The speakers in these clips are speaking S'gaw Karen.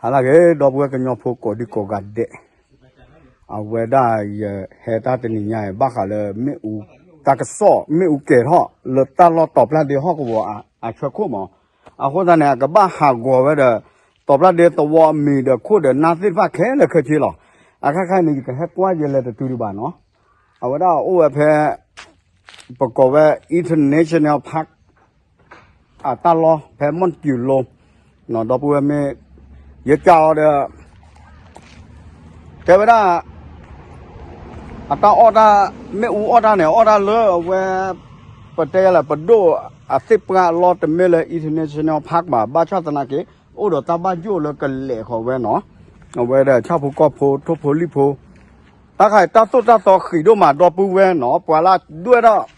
အလၢဂ့ၤ ဒီပုၢ်ဝဲၢ်ကညီဖိကိးဒံကိးဂၤဒဲး, အဝဲဒၣ်ယဟဲတၢ်တနံၤညါအံၤ ဘၣ်ဃးလၢမ့ၣ်အူ တၢ်ကစီၣ် မ့ၣ်အူကဲၤထီၣ်လၢတၢ်လီၢ်တီၤပျၢ်ဒ့ဟီၣ်ကဝီၤအဆၢခိၣ်မး, အဃိသတးန့ၣ် အကဘၣ်ဟးဂီၤဝဲဒီး တီၤပျၢ်ဒ့သဝီအမံၤဒီးခိၣ်ဒီးနၢ်သ့ၣ်တဖၣ်ခဲလၢာ်ခဲဆ့လီၤ. အခါခါအံၤန့ၣ် ယကဟဲကွၢ်ယဲလဲၤတတုၤဒံးဘၣ်နီၤ, အဝဲဒၣ်အိၣ်ဝဲဖဲ ပကိးဝဲ International Park အတၢ်လီၢ်ဖဲမီၣ်တကၠူၤလိ, ဒီပုၢ်ဝဲၢ်မ့ၢ် ယကးအီၤဒီး တဲဝဲဒၣ် အတၢ်အီၣ်တၢ် မ့ၣ်အူအီၣ်တၢ်န့ၣ် အီၣ်တၢ်လၢအဝဲ ပတဲယလဲၣ် ပဒိၣ်အသ့ၣ်ပှၢ်အလီၢ် တမ့ၢ်လၢ International Park ဘၣ်, ဘၣ်ဆၣ်သနာ်က့ အိၣ်ဒီးတၢ်ဘၣ်ယိၣ်လၢကလဲၤဃီၤဝဲနီၤ, အဝဲဒီးဆၣ်ဖိကီၢ်ဖိ ထိၣ်ဖိလံၣ်ဖိ, တၢ်ခါအံၤတၢ်သိၣ်တၢ်သီဃံးဒိၣ်မး ဒီပုၢ်ဝဲၢ်နီၤ, ပှၤလၢဒွဲၣ်ထီၣ်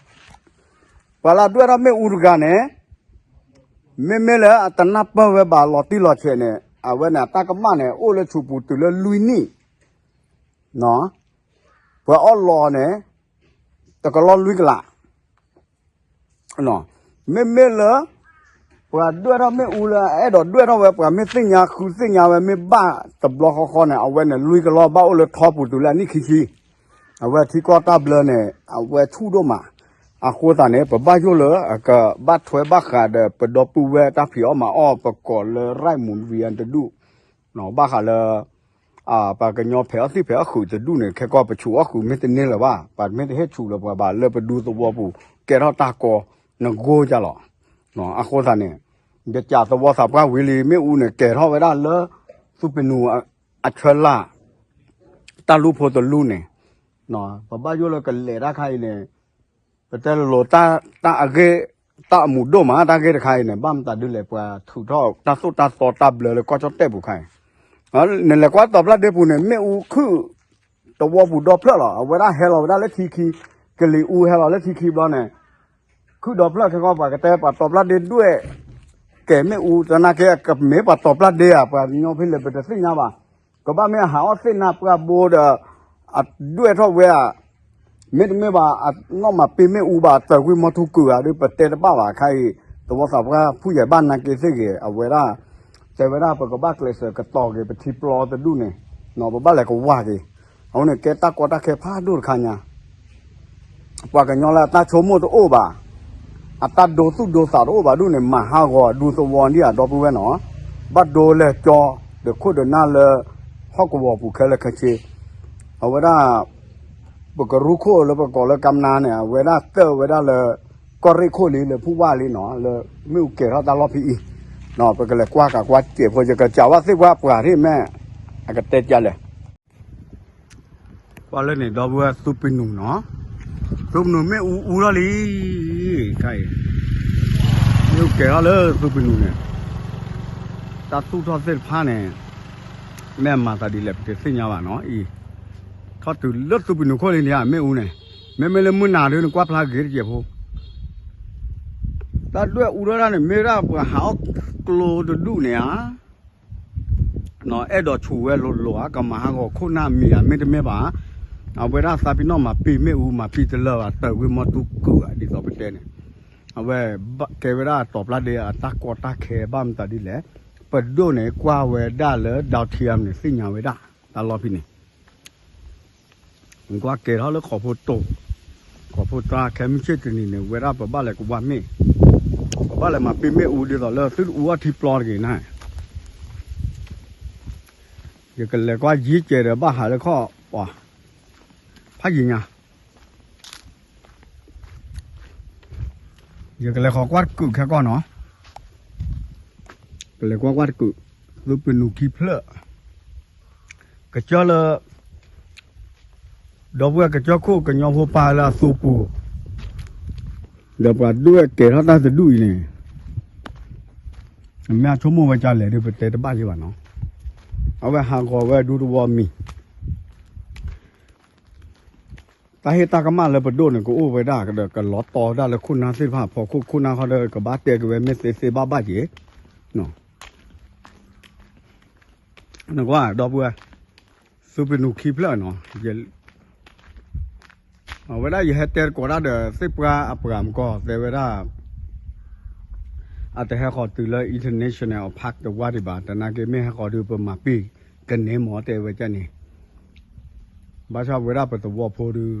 ပှၤလၢဒွဲၣ်ထီၣ်မ့ၣ်အူတဂၤန့ၣ် မ့မ့ၢ်လၢအတနၢ်ပၢၢ်ဝဲဘၣ်လီၤတံၢ်လီၤဆဲးန့ၣ် အဝဲန့ၣ် အတၢ်ကမၣ်န့ၣ် အိၣ်လၢဆူးပူၤတုၤလၢလွံၢ်နံၣ်, ပှၤအီၣ်လီၤန့ၣ် တကလီၢ်လွံၢ်ကလး, မ့မ့ၢ်လၢ ပှၤဒွဲၣ်ထီၣ်မ့ၣ်အူလၢအအဲၣ်ဒိးဒွဲၣ်ထီၣ်ဝဲ ပှၤမ့ၢ်သ့ၣ်ညါဃုသ့ၣ်ညါဝဲမ့ၢ်ဘၣ်တဘျီဃီဃီန့ၣ် အဝဲန့ၣ်လွံၢ်ကလီၢ်ဘၣ်အိၣ်လၢထီပူၤတုၤလၢအနံၣ်ခံဆံ, အဝဲထံကီၢ်တၢ်ဘျၢန့ၣ် အဝဲဆူၣ်ဒိၣ်မး, အဃိသတးန့ၣ် ပဘၣ်ယိၣ်လၢအကဘၣ်ထွဲဘၣ်ဃးဒီးပဒီပုၢ်ဝဲၢ်တၢ်ဖံးအီၣ်မၤအီၣ် ပကိးလၢ ရၢၣ်မူရံယၣ် တဒူၣ် ဘၣ်ဃးလၢ ပှၤကညီဖဲးအီၣ်သံၣ်ဖဲးအီၣ်ဃုာ်တဒူၣ်န့ၣ် ခဲကီၢ်ပဆူးအီၣ်ဃုာ်မ့ၢ်တန့ၢ်လၢၤဘၣ်, ပမ့ၢ်တဟ့ၣ်ဆူးလၢၤပှၤဘၣ် လၢပဒူသဝီပူၤ ကဲထီၣ်တၢ်ကီနဂိၢ်ယါလီၤ. အဃိသတးန့ၣ် ယကးသဝီသးပှၢ်ဝံၤလံ မ့ၣ်အူန့ၣ် ကဲထီၣ်ဝဲဒၣ်လၢ သူပနူၤအဆၢလၢ် တၢ်လူၢ်ဖိတလူၢ်န့ၣ် ပဘၣ်ယိၣ်လၢကလဲၤတၢ်ခါအံၤန့ၣ် ပတဲလိၤလိၤ တၢ်အဂ့ၢ် တၢ်အမူးဒိၣ်မး တၢ်ဂ့ၢ်တခါအံၤန့ၣ် ဘၣ်မတၤဒုလဲၣ် ပှၤထုးထီၣ်တၢ်သိၣ်တၢ်သီတၢ်ဘျၢလၢကီၢ်ကၠီၣ်တဲၣ်ပူၤခါအံၤ, နလဲၤကွၢ်တီၤပျၢ်ဒ့ပူၤန့ၣ် မ့ၣ်အူခုၣ် သဝီပူၤဒီဖျၢၣ်လီၤ. အဝဲဒၣ်ဟဲလီၤဝဲဒၣ်လၢထံခံ, ကလံၤအူဟဲလီၤလၢထံခံဘျီန့ၣ် ခုၣ်ဒီဖျၢၣ်ခဲကီၢ် ပှၤကတဲပှၤတီၤပျၢ်ဒ့ဒွဲၣ် ကဲမ့ၣ်အူ သနာ်က့ ကမ့ၢ်ပှၤတီၤပျၢ်ဒ့ဧါ ပှၤကညီဖဲလဲၣ် ပတသ့ၣ်ညါဘၣ်. ကဘၣ်မ့ၢ်အဟးအီၣ်သ့ၣ်နါပှၢ်ဘိဒီး အဒွဲၣ်ထီၣ်ဝဲဧါ, မ့တမ့ၢ်ဘၣ် အနီၣ်မၤပ့ၤမ့ၣ်အူဘၣ် တၢ်ဝံၣ်မီထူကုာ်ဧါ ဒ်ပတဲတဘၣ်ဘၣ်ခါအံၤ, သဝီသးပှၢ်ဖုၣ်ယဲၢ်ဘၣ်နာ်က့သ့ၣ်ဂ့ၤ အဝဲဒၣ် တဲဝဲဒၣ် ပကဘၣ်ကျဲးစၢးကတီၤက့ၤ ပထံပျီတဒူၣ်န့ၣ်, ပဘၣ်လဲၤကဝၢ်က့ၤ, အဝဲန့ၣ်ကဲတၢ်ကီတၢ်ခဲဖးဒိၣ်တခါညါ ပှၤကညီလၢအတၢ်ဆိကမိၣ်တအိၣ်ဘၣ်, အတၢ်ဒိသူၣ်ဒိသးတအိၣ်ဘၣ်ဒူၣ်န့ၣ် မၤဟးဂီၤဒူသဝီဒံးဧါ ဒီပုၢ်ဝဲၢ်နီၤ, ဘၣ်ဒိလဲၤကၠီ ဒီးခိၣ်ဒီးနၢ်လၢ ဟီၣ်ကဝီၤပူၤခဲလၢာ်ခဲဆ့, အဝဲဒၣ် ပကရူၢ်ခိၣ်လၢပကိးလၢကမျၢၢ်န့ၣ် အဝဲဒၣ်တၢၢ်ဝဲဒၣ်လၢ ကီၢ်ရ့ၣ်ခိၣ်လံ လၢဖုၣ်ဝၣ်လံနီၤ လၢမ့ၣ်အူကဲၤထီၣ်တၢ်လီၢ်ဖဲအံၤ, ပကလဲၤကွၢ်ကးကွၢ်စဲးဖိ ယကစံးဘၣ်သ့ၣ်ပှၢ်ပှၢ်ထံၣ်မ့ၢ် အကတဲကလဲၣ် ကွၢ်လၢန့ၣ် ဒီပုၢ်ဝဲၢ် သူပနူၤနီၤ, သူပနူၤမ့ၣ်အူအူထီၣ်လံ, ခါအံၤ မ့ၣ်အူကဲၤထီၣ်လၢသူပနူၤန့ၣ်, တၢ်သူၣ်ထီၣ်သ့ၣ်တဖၣ်န့ၣ် မ့ၢ်အမၤသးဒ်လဲၣ် ပတသ့ၣ်ညါဘၣ်နီၤအံၤ, ထီၣ်တုၤလၢသူပနူၤခိၣ်လံန့ၣ်ဧါ မ့ၣ်အူန့ၣ်, မ့မ့ၢ်လၢမုၢ်နၤဒ်န့ၣ် ကွၢ်ဖျါဂ့ၤတစဲးဖိ တၢ်ဒွဲၣ်အူထီၣ်ဒၣ်န့ၣ် မ့ၢ်ဒၣ်ပှၤဟးအီၣ်ကျိတဒူၣ်န့ၣ်ဧါ အဲၣ်ဒိးဆူၣ်ဝဲလိၤလိၤဧါ ကမၤဟးဂီၤခိၣ်နၢ်မံၤဧါ မ့တမ့ၢ်ဘၣ်, အဝဲဒၣ်သးပ့ၤနီၣ်မၤပ့ၤမ့ၣ်အူ မၤပ့ၤတလၢာ်ဘၣ် တၢ်ဝံၣ်မီထူကုာ်ဧါ ဒ်သိးပတဲန့ၣ်, အဝဲကဲဝဲဒၣ်တီၤပျၢ်ဒ့အတၢ်ကီတၢ်ခဲဘၣ်မတၤဒ်လဲၣ်, ပဒိၣ်န့ၣ်ကွၢ်ဝဲဒၣ်လၢ ဒၢထံအမန့ၣ် သ့ၣ်ညါဝဲဒၣ် တၢ်လီၢ်ဖဲန့ၣ် ကွၢ်ကဲၤထီၣ်လၢခီၣ်ဖိတိၤ, ခီၣ်ဖိတၢ်ခဲမုၢ်ဆ့ၣ်တနံၤန့ၣ် ဝဲဒၣ်ပဘၣ်လဲၤကဝၢ်မ့ၣ်, ပဘၣ်လဲၤမၤပ့ၤမ့ၣ်အူဒ်သိးလၢသုတအူအီၣ်ထံပျီတဂ့ၤန့ၣ်, ယကလဲၤကွၢ်ယံၤကဲၤဒီးဘၣ်ဟးလၢခီၣ်ပှၤ, ဖးယံၤညါ ယကလဲၤဃီၤကွၢ်တကုာ်ခဲကီၢ်နီၤ, ကလဲၤကွၢ်ကွၢ်တကုာ်, သူပနူၤခံဖျၢၣ်, ကစၢၢ်လၢ ဒီပုၢ်ဝဲၢ်ကစၢၢ်ခိၣ်ကညီဖိပၢ်လၢအသူပူၤ, ဒီးပှၤဒွဲၣ်ကဲၤထီၣ်တၢ်တဒူၣ်အံၤန့ၣ်, မ့ၢ်အဆိကမိၣ်ဝဲကလဲၣ်ဒီးပတဲတဘၣ်ယံၤဘၣ်နီၤ, အဝဲဟးဂီၤဝဲဒူသဝီမံၤ တၢ်ဟ့ၣ်တၢ်ကမၣ်လၢပဒိၣ်န့ၣ် ကအိၣ်ဝဲဒၣ်ဒီးကလီၤတီဝဲဒၣ်လၢခိၣ်နၢ်သ့ၣ်တဖၣ် ဖီခိၣ်ခိၣ်နၢ်ခီဒီး ကဘၣ်တဲက့ၤဝဲမ့ၢ်သ့သ့ဘၣ်ဘၣ်က့ၤ, နကွၢ် ဒီပုၢ်ဝဲၢ်, သူပနူၤခံဖျၢၣ်နီၤ, အဝဲဒၣ်ယဟဲတဲသကိးတၢ်ဒီးသ့ၣ်ပှၢ်အပှၤမကီၢ် တဲဝဲဒၣ် အတဟဲဃီၤတုၤလၢ international park တဝါဒံးဘၣ်, သနာ်က့မ့ၢ်ဟဲဃီၤဒုး ပမၤပ့ၢ်ကန့ၢ်မ့ၢ်တဲဝဲဒ်န့ၣ်, ဘၣ်ဆၣ်ဝဲဒၣ်ပသဝီဖိဒုး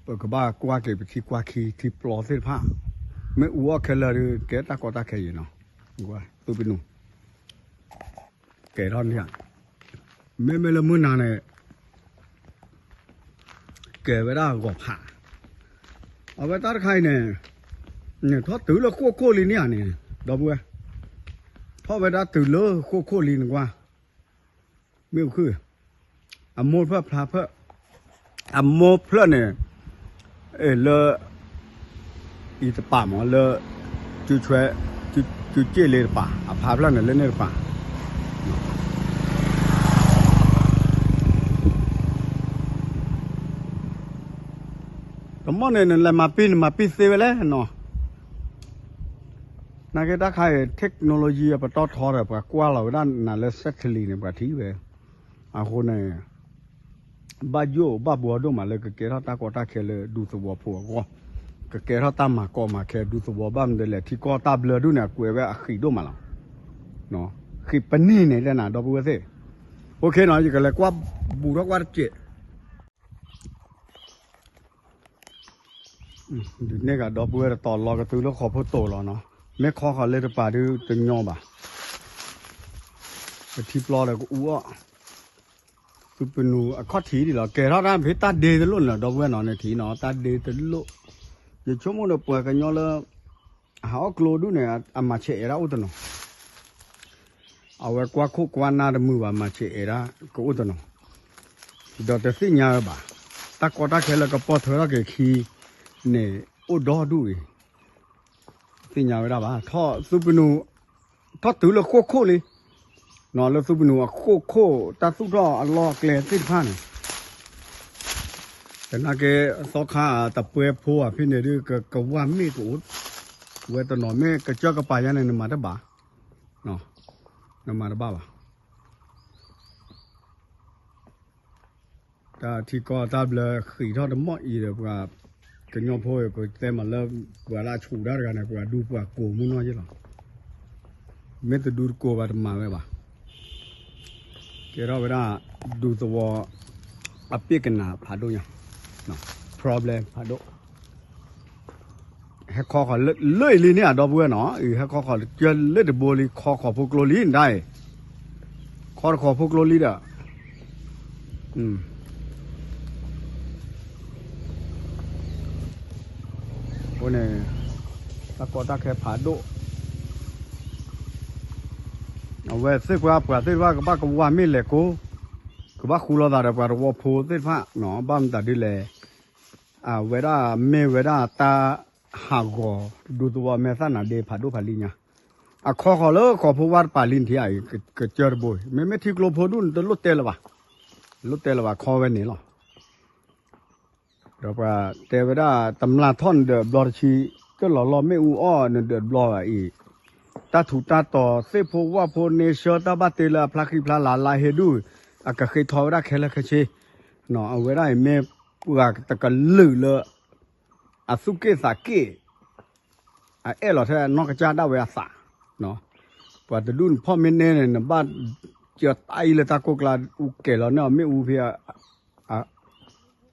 ပကဘၣ်ကွၢ်က့ၤပထံကွၢ်ခံ ထံပျီသ့ၣ်တဖၣ်, မ့ၣ်အူအီၣ်ခဲလၢာ်ဒုး ကဲတၢ်ကီတၢ်ခဲအံၤနီၤ, သုပနူၤ ကဲထီၣ်န့ၣ်ဧါ, မ့မ့ၢ်လၢမုၢ်နၤန့ၣ် ကဲဝဲဒၣ်ဂီၤဖး, အဝဲတၢ်တခါအံၤန့ၣ် န့ၣ်ထီၣ်တုၤလၢဃိၣ်ခိၣ်လံန့ၣ်ဧါန့ၣ် ဒီပုၢ်ဝဲၢ်, ထီၣ်ဝဲဒၣ်တုၤလၢဃိၣ်ခိၣ်လံန့ၣ်ကွၢ်, မ့ၣ်အူခုၣ်, အမိၢ်ဖျၢၣ်ဖျါဖျၢၣ်, အမိၢ်ဖျၢၣ်န့ၣ် လၢ အံၤတပၤမ့ၢ်လၢ စုဆွဲ စုစ့ၣ်လ့တပၤ, အဖါဖျၢၣ်န့ၣ်လၢန့ၣ်တပၤ တမီၢ်န့ၣ် နလဲၤမၤပံၤ နမၤပံၤသ့ဝဲလဲၣ်နီၤ, နာ်က့တၢ်ခါအံၤ technology အပတီၢ်ထီဒီး ပှၤကွၢ်လီၤဝဲဒၣ်နၤလၢ satellite န့ၣ် ပှၤထံၣ်ဝဲ, အဃိန့ၣ် ဘၣ်ယိၣ်ဘၣ်ဘှီဒိၣ်မးလၢကကဲထီၣ်တၢ်ကီတၢ်ခဲလၢဒူသဝီဖိအဂီၢ်, ကကဲထီၣ်တၢ်မၤကီမၤခဲဒူသဝီ ဘၣ်မနုၤလဲၣ် ထံကီၢ်တၢ်ဘျၢဒူၣ်န့ၣ် အကွဲးဝဲအဃံးဒိၣ်မးလီၤ, ဃံးပနံၣ်န့ၣ်တဲနၤ ဒီပုၢ်ဝဲၢ်သ့ၣ်, OK နီၤ ယကလဲၤကွၢ်ဘူးထီၣ်ကွၢ်တစဲး ဒ်န့ၣ်ဂ့ၤ ဒီပုၢ်ဝဲၢ်တတီၤလီၤကတုၤလၢဃီၤဖိတိာ်လီၤနီၤ, မ့ၢ်ခီဃီၤလၢတပၤဒုးတညီဘၣ်, ပထံပျီဒီးကအူအီၣ်, သုပနူၤအခီၣ်ထံးဒ်လီၤ, ကဲထီၣ်တၢ်ဖဲတၢ်ဒ့တလိၣ်န့ၣ်လီၤ ဒီပုၢ်ဝဲၢ်နီၤ, နထံၣ်နီၤ တၢ်ဒ့တလိၣ်, ယဆိကမိၣ်ဒီးပှၤကညီလၢ ဟးအီၣ်ကျိဒူၣ်န့ၣ် အမၤဆဲးအဲးဒၣ်အိၣ်တနီၤ အဝဲကွၢ်ခိၣ်ကွၢ်နၢ်တမုာ်ဘၣ် မၤဆဲးအဲးဒၣ်ကအိၣ်တနီၤ, ဒီးတသ့ၣ်ညါဝဲဘၣ်, တၢ်ကီတၢ်ခဲလၢကပီၢ်ထွဲထီၣ်က့ၤခံန့ၣ် အိၣ်ဒီဒူၣ်အံၤ, တသ့ၣ်ညါဝဲဒၣ်ဘၣ်, ထီၣ်သုပနူၤ ထီၣ်တုၤလၢဃိၣ်ခိၣ်လံ, လၢသုပနူၤအဃိၣ်ခိၣ်တၢ်သူၣ်ထီၣ်အလီၢ်အကျဲသ့ၣ်တဖၣ်န့ၣ် သနာ်က့ သီခါတပှဲဖိဧါ ဖဲန့ၣ်ဒုး ကဝၢ်မ့ၣ်ကအိၣ်ဝဲတနီၤ မ့ၢ်ကစၢၢ်ကပၤယါန့ၣ် နမၤတဘၣ်, နမၤတဘၣ်ဘၣ်. တၢ်ထံကီၢ်တၢ်ဘျၢဃံးထီၣ်တမီၢ်အံၤဒီး ပှၤကညီဖိ ပတဲမးလၢ ပှၤလၢအဆူးတၢ်တဂၤန့ၣ် ပှၤဒူပှၤကိးမုၢ်နီၢ်ယ့ၣ်လီၤ. မ့ၢ်တဒူတကိးဘၣ်တမၤဝဲဘၣ်. ကဲထီၣ်ဝဲဒၣ် ဒူသဝီ အပ့ၢ်ကနၣ်ဖးဒိၣ်ညါ problem ဖးဒိၣ် ဟဲခီဃီၤလၢအံၤလံန့ၣ် အဒီပုၢ်ဝဲၢ်နီၤ အံၤဟဲခီဃီၤလၢတဘိလံ ခီဃီၤဖိကျိလံဒၣ်အံၤ ခီတခီဖိကျိလံဒီး အဃိန့ၣ် တၢ်ကီတၢ်ခဲဖးဒိၣ် အဝဲသ့ၣ်ပှၤပှၤသ့ၣ်တဖၣ်ကဘၣ်ကဝၢ်မ့ၢ်လဲၤကိ ကဘၣ်ဃူလိာ်သးဒီးပှၤသဝီဖိသ့ၣ်တဖၣ်နီၤ ဘၣ်မတၤဒ်လဲၣ် အဝဲဒၣ်မ့ၢ်ဝဲဒၣ်တၢ်ဟးဂီၤ ဒူသဝီမဲာ်သၣ်နၤဒ့ဖးဒိၣ်ဖးလံညါ အခီဃီၤလၢဃီၤဖိဝၣ်တပၤလံနထံၣ်အံၤ ကစၢၢ်တဘိ မ့မ့ၢ်ထံကျိဖိဒူၣ်န့ၣ် တလိၣ်တဲလၢၤဘၣ် လိၣ်တဲလၢၤဘၣ်ခီဝဲန့ၣ်လီၤ. ဒီးပှၤတဲဝဲဒၣ် တမျၢ်ထီၣ်နဒၢးဘျီတဆံ တလီၤလီၢ်မ့ၣ်အူအီၣ်နဒၢးဘျီဘၣ်အံၤ တၢ်ထူးတၢ်တီၤ သ့ၣ်ဖိဝၣ်ဖိန့ဆၢ တၢ်ဘၣ်တ့လၢအဖျါဃံဖျါလၤလါဟ့ဒူၣ် အကဃ့ထီဝဲဒၣ်ခဲလၢာ်ခဲဆ့ အဝဲဒၣ်အံၤမ့ၢ်ပှၤတကလုာ်လၢ အသူၣ်က့ၣ်သးက့ၣ် အအဲၣ်လီၤထဲအနီၢ်ကစၢ်ဒၣ်ဝဲအသး ပှၤတဒူၣ်နဖီၣ်မ့ၢ်န့ၣ် နဘၣ်စၢၤတၢ်အံၤလၢတၢ်ကိၢ်ကျါ အူကဲၤလီၤန့ၢ်အီၤမ့ၣ်အူဖဲ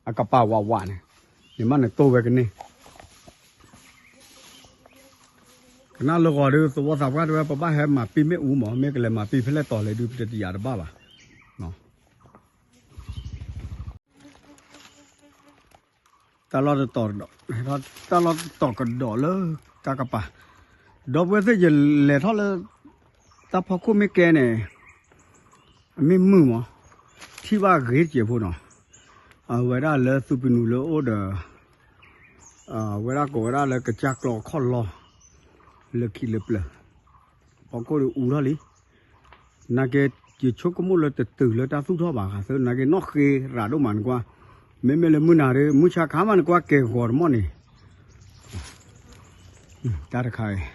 အကပၤဝးဝးန့ၣ် န့ၣ်မးနတိၢ်ဝဲကန့ၢ် ကနၣ်လၢဂီၤဒုး သဝီသးပှၢ်တဲဝဲ ပဘၣ်ဟဲမၤပံာ်မ့ၣ်အူမး မ့ၢ်ကလဲၤမၤပံာ်ဖဲလဲၣ်တီၤလဲၣ်ဒုး ပတယၤတဘၣ်ဘၣ် တၢ်လီၢ်တတီၤကဒီး တၢ်လီၢ်တတီၤကဒီးလၢတၢ်ကပၤ ဒီပုၢ်ဝဲၢ်သ့ၣ်ယလဲၤထီၣ်လၢ တၢ်ဖီခိၣ်မ့ၢ်ကဲန့ၣ် အမ့ၢ်မုာ်မး ထံၣ်ဘၣ်ဂ့ၤတစဲးဖိနီၤ အဝဲဒၣ်လၢသုပနူၤလၢအိၣ်ဒီး အဝဲဒၣ်ကိးဝဲဒၣ်လၢကစၢ်ကျီခီၣ်လီၢ် လၢခံလၢပျၢၤ ဖီခိၣ်ဒီးအူထီၣ်လံ နာ်က့ ယဆိကမိၣ်လၢတတုၤလၢတၢ်သူၣ်ထီၣ်ဘၣ်ဃးသၢ နာ်က့နီၢ်ဃ့ရးဒိၣ်မးနကွၢ် မ့မ့ၢ်လၢမုၢ်နၤဒီး မုၢ်ဆါခါမးနကွၢ်ကဲဂီၤတမီၢ်န့ၣ် တၢ်တခါအံၤ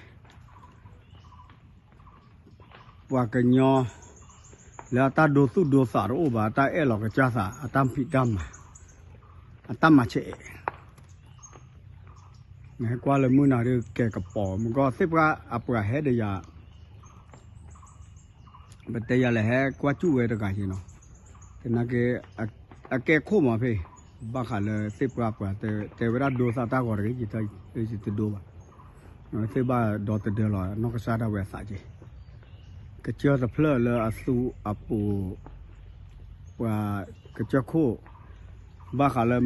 ပှၤကညီ လၢအတၢ်ဒိသူၣ်ဒိသးတအိၣ်ဘၣ် အတၢ်အဲၣ်လီၤကစၢ်သး အတၢ်ဖံးတၢ်မၤ အတၢ်မၤဆဲးအဲး နဟဲကွၢ်လၢမုၢ်နၤဒုးကဲကပီၤ မ့ၢ်ကီၢ်သ့ၣ်ပှၢ်အပှၤဟဲဒီးယၤ ပတဲယၤလဲၣ်ဟဲကွၢ်စူၣ်ဝဲတဂၤယ့နီၤ, သနာ်က့ အကဲခိၣ်မးဖဲ ဘၣ်ဃးလၢသ့ၣ်ပှၢ်ပှၤတဲဝဲဒၣ်ဒိသးတၢ်ဂီၤတဂ့ၤ ယတဒိဘၣ်, သ့ၣ်ဘၣ်ဒီသဒၢလီၤ နီၢ်ကစၢ်ဒၣ်ဝဲအသးက့ၤ, ကစၢၢ်တဖျၢၣ်လၢအသူအပူၤ ပှၤကစၢၢ်ခိၣ် ဘၣ်ဃးလၢ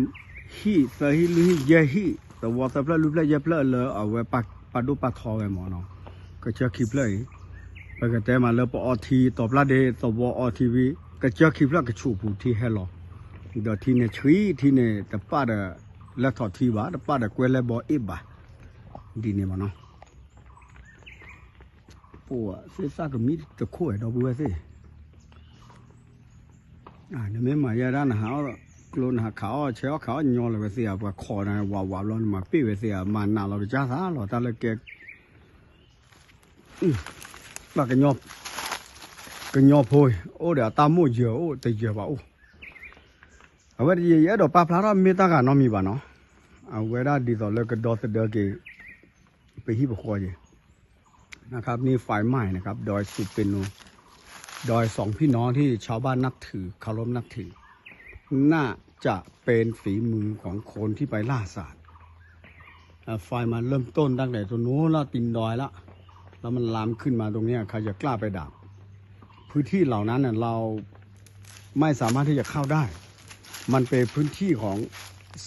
ဟံၣ်သၢဟံၣ်လွံၢ်ဟံၣ်ယဲၢ်ဟံၣ် သဝီသၢဖျၢၣ်လွံၢ်ဖျၢၣ်ယဲၢ်ဖျၢၣ်လၢအဝဲပာ်ဒိၣ်ပာ်ထီဝဲမးနီၤ, ကစၢၢ်ခံဖျၢၣ်အံၤ ပကတဲမးလၢပအီထံ တီၤပျၢ်ဒ့ သဝီအီထံဝံၤ ကစၢၢ်ခံဖျၢၣ်ကဆူးပူၤထံဟဲလီၤ, ဒီးထံန့ၣ်ဆှံ ထံန့ၣ်တပာ်ဒီးလဲၤထီၣ်ထံဘၣ် တပာ်ဒီးကွဲလဲဘီအ့ၣ်ဘၣ်, ဒ်န့ၣ်မးနီၤ ပသ့ၣ်သၣ်ကမံတခိၣ်ဝဲဒီပုၢ်ဝဲၢ်သ့ၣ်, နမ့ၢ်မၤယဲဒၣ်နဟးအီၣ်ကျိ နဟးခးအီၣ်ဆဲးအီၣ်ခးအီၣ်ညီလၢၤဝဲသ့ၣ်ဧါ ပှၤခိးနၤဝးဝးဘျီ နမၤပ့ၢ်ဝဲသ့ၣ်ဧါ မၤနးလီၤကစၢ်သးလီၤ တၢ်လၢကဲ ပှၤကညီဖိ အိၣ်ဒီးအတၢ်မိၣ်ယၢၤအိၣ်တယၢၤဘၣ်အိၣ်, အဝဲတယဲယအဲၣ်ဒိးပာ်ဖျါထီၣ်မ့ၢ်တၢ်ဂၤနီတမံၤဘၣ်နီၤ, အဝဲဒၣ်ဒ်သိးလၢကဒီသဒၢက့ၤ ပဟံၣ်ပဃီက့ၤ นะครับ นี่ไฟไหม้นะครับ ดอยสุเปโน ดอยสองพี่น้องที่ชาวบ้านนับถือเคารพนับถือ น่าจะเป็นฝีมือของคนที่ไปล่าสัตว์ อ่ะ ไฟมันเริ่มต้นตั้งแต่ตรงนู้นแล้วตีนดอยแล้ว แล้วมันลามขึ้นมาตรงเนี้ย ใครจะกล้าไปดับ พื้นที่เหล่านั้นน่ะ เราไม่สามารถที่จะเข้าได้ มันเป็นพื้นที่ของ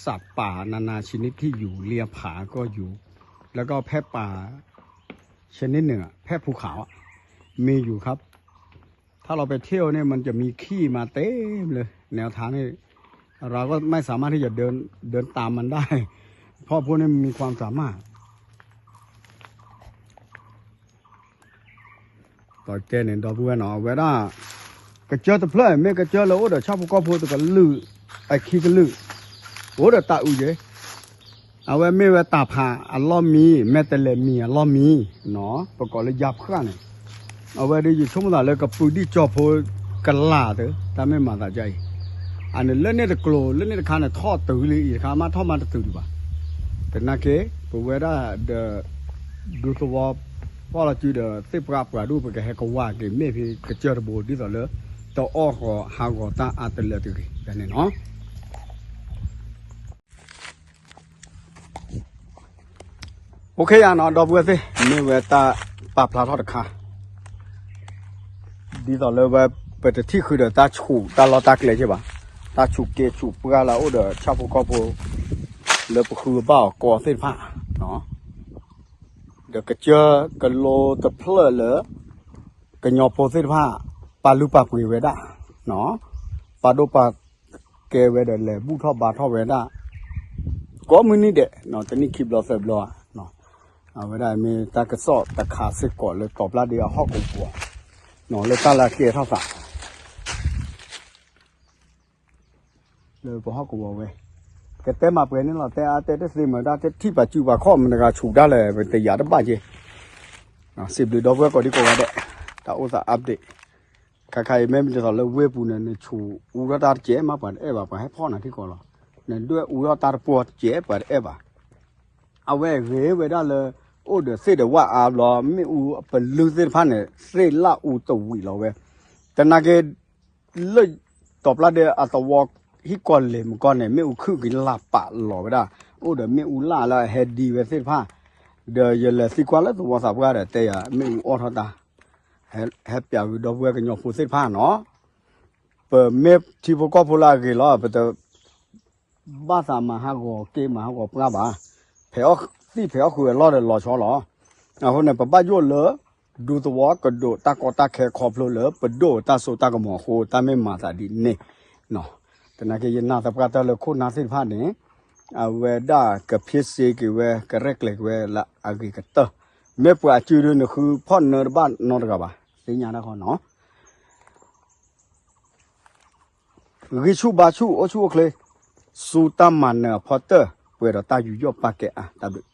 สัตว์ป่านานาชนิดที่อยู่เลียผาก็อยู่ แล้วก็แพะป่าชนิดหนึ่งอะ แพะภูเขาอะ มีอยู่ครับ ถ้าเราไปเที่ยวเนี่ยมันจะมีขี้มาเต็มเลย แนวทางนี่ เราก็ไม่สามารถที่จะเดิน เดินตามมันได้ เพราะพวกนี้มันมีความสามารถ ဒီးကဲန့ၣ် ဒီပုၢ်ဝဲၢ်နီၤ အဝဲဒၣ် ကစၢၢ်တဖျၢၣ် မ့ၢ်ကစၢၢ်လၢအိၣ်ဒီးဆၣ်ဖိကီၢ်ဖိတကလုာ် အခံကလုာ် အိၣ်ဒီးတၢ်အုးက့ၤ အဝဲမ့ၢ်ဝဲတၢ်ဖးအလီၢ်မံၤ မဲာ်တဲၤလဲၤမံၤအလီၢ်မံၤနီၤ ပကိးလၢယါဖှၣ်န့ၣ် အဝဲဒၣ်ယဆိကမိၣ်သးလၢကပုၢ်ဒံၣ်ကၠီဖိကလာ်သၢ တၢ်မ့ၢ်မၤသးဒ်အံၤ အန့ၣ်လၢန့ၣ်တကျိၤ လၢန့ၣ်တခါန့ၣ် ထီၣ်တုၤလံအံၤတခါ မ့ၢ်ထီၣ်မးတတုၤဒံးဘၣ် သနာ်က့ ပဝဲဒၣ်ဒီး ဒူသဝီ ဖီၣ်လီၤစုဒီး သ့ၣ်ပှၢ်ပှၤဒိၣ် ပကဟဲကဝၢ်က့ၤမ့ၢ်ဖဲကစၢၢ်တဘိ ဒ်သိးလၢ တအီၣ်ဃီၤဟးဂီၤတၢ်အါတလၢတဂ့ၤန့ၣ်နီၤ အိၣ်ခ့ယါနီၤ ဒီပုၢ်ဝဲၢ်သ့ၣ် မ့ၢ်ဝဲတၢ်ပာ်ဖျါထီၣ်တခါ ဒ်သိးလၢဝဲ ပတထံၣ်ဃုာ်ဒီးတၢ်ဆူးတၢ်လီၢ်တၢ်ကျဲက့ၤဘၣ်, တၢ်ဆူးကဲဆူးပှၢ်လၢအအိၣ်ဒီးဆၣ်ဖိကီၢ်ဖိ လၢပဃုအဘၣ်အီၤကီသ့ၣ်တဖၣ်, ဒီးကစၢၢ်ကလိတဖျၢၣ်လၢ ကညီဖိသ့ၣ်တဖၣ် ပာ်လုၢ်ပာ်ပှ့ၤဝဲဒၣ်, ပာ်ဒိၣ်ပာ်ကဲဝဲဒီးလဲၤဘူၣ်ထီၣ်ဘါထီၣ်ဝဲဒၣ် ကိးမုၢ်နံၤဒဲး တနံၣ်ခံဘျီသၢဘျီ, အဝဲဒၣ်မ့ၢ်တၢ်ကစီၣ်တခါစ့ၢ်ကီးလၢတီၤပျၢ်ဒ့အဟီၣ်ကဝီၤ, လၢတၢ်လၢအကဲထီၣ်သး လၢပဟီၣ်ကဝီၤဝဲ, ကတဲမၤပှဲၤန့ၣ်လီၤ တဲအါတဲတသ့မ့ၢ်ဒၣ် တထံၣ်ပာ်စုပာ်ခီၣ်မတၤတဂၤဆူးဒၣ်လဲာ် ပတယာ်တဘၣ်က့ၤ, စံးဘျုးဒီပုၢ်ဝဲၢ်ကိးဒံကိးဂၤဒဲး, တၢ်အိၣ်သး update ခါခါအံၤ မ့မ့ၢ်ဒ်သိးလၢဝ့ၢ်ပူၤန့ၣ် နဆူးအူထီၣ်တၢ်တကဲးမး ပှၤတအဲၣ်ဘၣ် ပှၤဟဲဖီၣ်နၤထံကီၢ်လီၤ, နဒွဲၣ်အူထီၣ်တၢ်တပှီၤတကဲး ပှၤတအဲၣ်ဘၣ်, အဝဲဂ့ၤဝဲဒၣ်လၢ အိၣ်ဒီးသ့ၣ်ဒီးဝၣ်အါဘျီ မ့ၣ်အူပလုၢ်သ့ၣ်တဖၣ်န့ၣ် သ့ၣ်လၣ်အူတဝံၤလီၤဝဲ, သနာ်က့ လၢ တီၤပျၢ်ဒ့အသဝီ ဟံၣ်ကီၢ်လ့ၤမုၢ်ကီၢ်န့ၣ် မ့ၣ်အူခုၣ်က့ၤလၢ်ပာ်လီၤဝဲဒၣ်, အိၣ်ဒီးမ့ၣ်အူလၢ်လၢအဟဲဒံဝဲသ့ၣ်တဖၣ်, ဒီးယလဲၤသံကွၢ်လၢသဝီသးပှၢ်ဒီးတဲယၤ မ့ၣ်အူအီၣ်ထီၣ်တၢ်, ဟဲပျးဝံၤဒီပုၢ်ဝဲၢ်ကညီဖိသ့ၣ်တဖၣ်နီၤ, ပမ့ၢ်ထံဖိကီၢ်ဖိလၢအဂ့ၤလီၤ ပတ ဘၣ်သးမၤဟးဂီၤက့ၤမၤဟးဂီၤပှၢ်ဘၣ်, ဖဲးအီၣ်သံၣ်ဖဲးအီၣ်ဃုာ်အလီၢ်ဒီးလီၤဆီလီၤ, အဃိန့ၣ် ပဘၣ်ယိၣ်လၢ ဒူသဝီကဒိးတၢ်ကီတၢ်ခဲခီဖျိလၢ ပဒိၣ်တၢ်စိတၢ်ကမီၤအဃိ တၢ်မ့ၢ်မၤသးဒ်န့ၣ်, သနာ်က့ ယနာ်သပှၢ်တၢၢ်လၢခိၣ်နၢ်သ့ၣ်တဖၣ်န့ၣ် အဝဲဒၣ်ကဖ့စ့က့ၤဝဲ ကရဲၣ်ကျဲၤက့ၤဝဲလၢအဂ့ၤကတၢၢ်, မ့ၢ်ပှၤအစုဒုးနဃုဖီၣ်နၢတဘၣ်နီတဂၤဘၣ် သ့ၣ်ညါတၢ်ဃီနီၤ ဂံၢ်ဆူၣ်ဘါဆူၣ်အိၣ်ဆူၣ်အိၣ်ချ့, ဆူတၢ်မၤနၢၤအဖီတၢၢ် ပှဲၤဒီးတၢ်ယူးယီၣ်ပာ်ကဲအါ တၢ်ဘျုး